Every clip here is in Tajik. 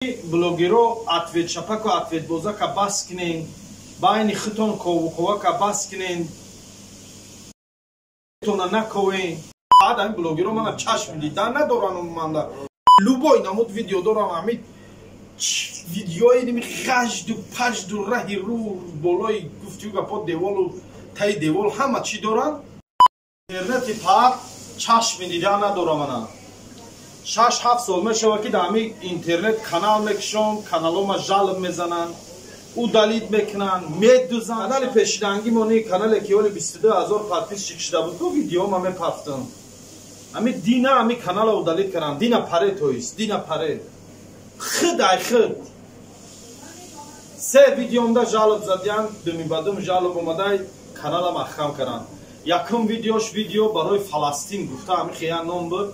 Блогеро, ответчапаку ответбозака бас кунен, байни хитон ковуковака бас кунен, тона наковен. Баъд ҳамин блогеро мана чашм дидан надоран. Умуманда любой намуд видео дорам, ҳамин видеои ними ғажду пажду, раҳи рӯ, болои гуфтию гапо, деволу таи девол, ҳама чӣ доранд. Интернети паҳт чашми дидан надорам. Мана 6-7 сол мешавад, ки дар ҳамин интернет канал мекушом, каналома жалоб мезананд, удалить мекунанд, медузанд. Канали пешидангимони, канале ки ҳоли 22 000 подписчик шуда буд, ку видеома мепафтам, ҳамин дина ҳамин канала удалить кардам. Дина паре, то есть дина паре, хид ай хид се видеомда жалоб задиян. Думи ба дум жалоб омадай, канала маҳкам карданд. Якум видеош видео барои Фаластин гуфта, ҳамин хея ном буд,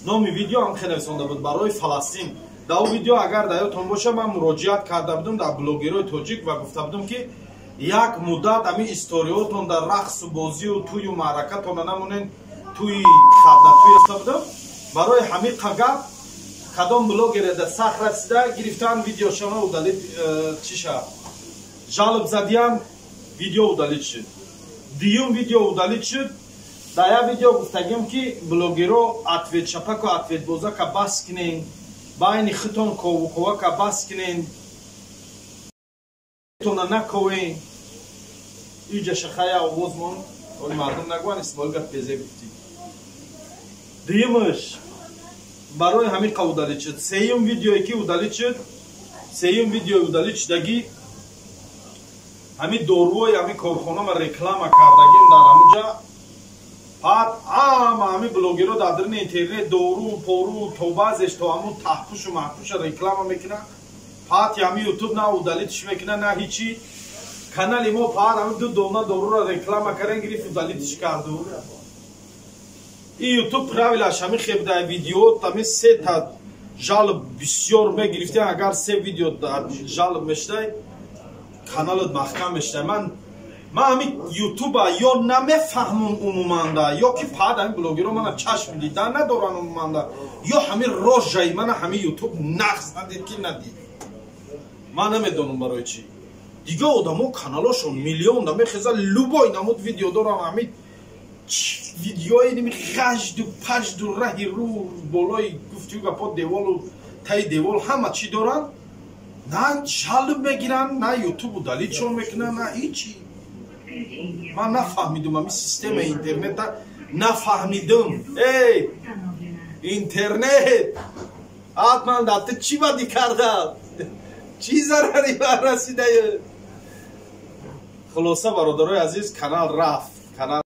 номи видео ҳам хеле нависонда буд, барои Фаластин. Дар он видео, агар дар ёдтон боша, ман муроҷиат карда будам дар блогерои тоҷик ва гуфта будам, ки як муддат ҳамин историҳотон дар рақсу бозию тӯю маъракатона намонен, тӯи хадна тӯй гуфта будам. Барои ҳамин гап кадом блогере дар сахт расида гирифтан, видеошона удалить, чиша, жалоб задиян, видео удалить шуд. Дуюм видео удалить шуд. Дар як видео гуфтагим, ки блогеро, ответчапаку ответбозака бас кунен, байни хитон ковуковака бас кунен, тона наковен. Иҷа шахая овозмон оли мардум нагӯян, Исмоил гап безе гуфтӣ. Дуюмаш барои ҳамин қа удалить шуд. Сеюм видеое ки удалить шуд, сеюм видеои удалить шудагӣ, ҳамин доруои ҳамин корхонама реклама кардагим дар ҳамуҷа. Баъд ҳама ҳамин блогеро дар дарини интернет дору пору, то баъзеш то ҳамун таҳпушу маҳпуша реклама мекунад. Паҳти ҳамин Ютуб на удалить ш мекунад, на ҳичи. Канали мо паҳат ҳамин ду дона доруро реклама кардан гирифт, удалить ш карду. И Ютуб правила ш ҳамин хебда: видео ҳамин сета жалоб бисёр мегирифтем, агар се видео жалоб мешудай, каналат маҳкам мешудай. Ман ҳамин Ютуба ё намефаҳмам умуманда, ё ки паҳат ҳамин блогеро мана чашм дидан надоранд умуманда, ё ҳамин рожаи мана ҳамин Ютуб нағз надид, ки надид, ман намедонам барои чӣ. Дига одамо каналошон миллион да мехеза, любой намуд видео дорам, ҳамин видеои ними ғажду пажду, раҳи рӯ, болои гуфтию гапо, деволу таи девол, ҳама чӣ доранд. На жалоб мегиранд, на Ютуб удалить шон мекунанд, на ҳичи. Ман нафаҳмидум ҳамин системаи интернета, нафаҳмидум. Эй интернет, ҳатман дар ту чӣ бадӣ кардам, чӣ зарари бар расидаю? Хулоса, бародарои азиз, канал рафт, канал.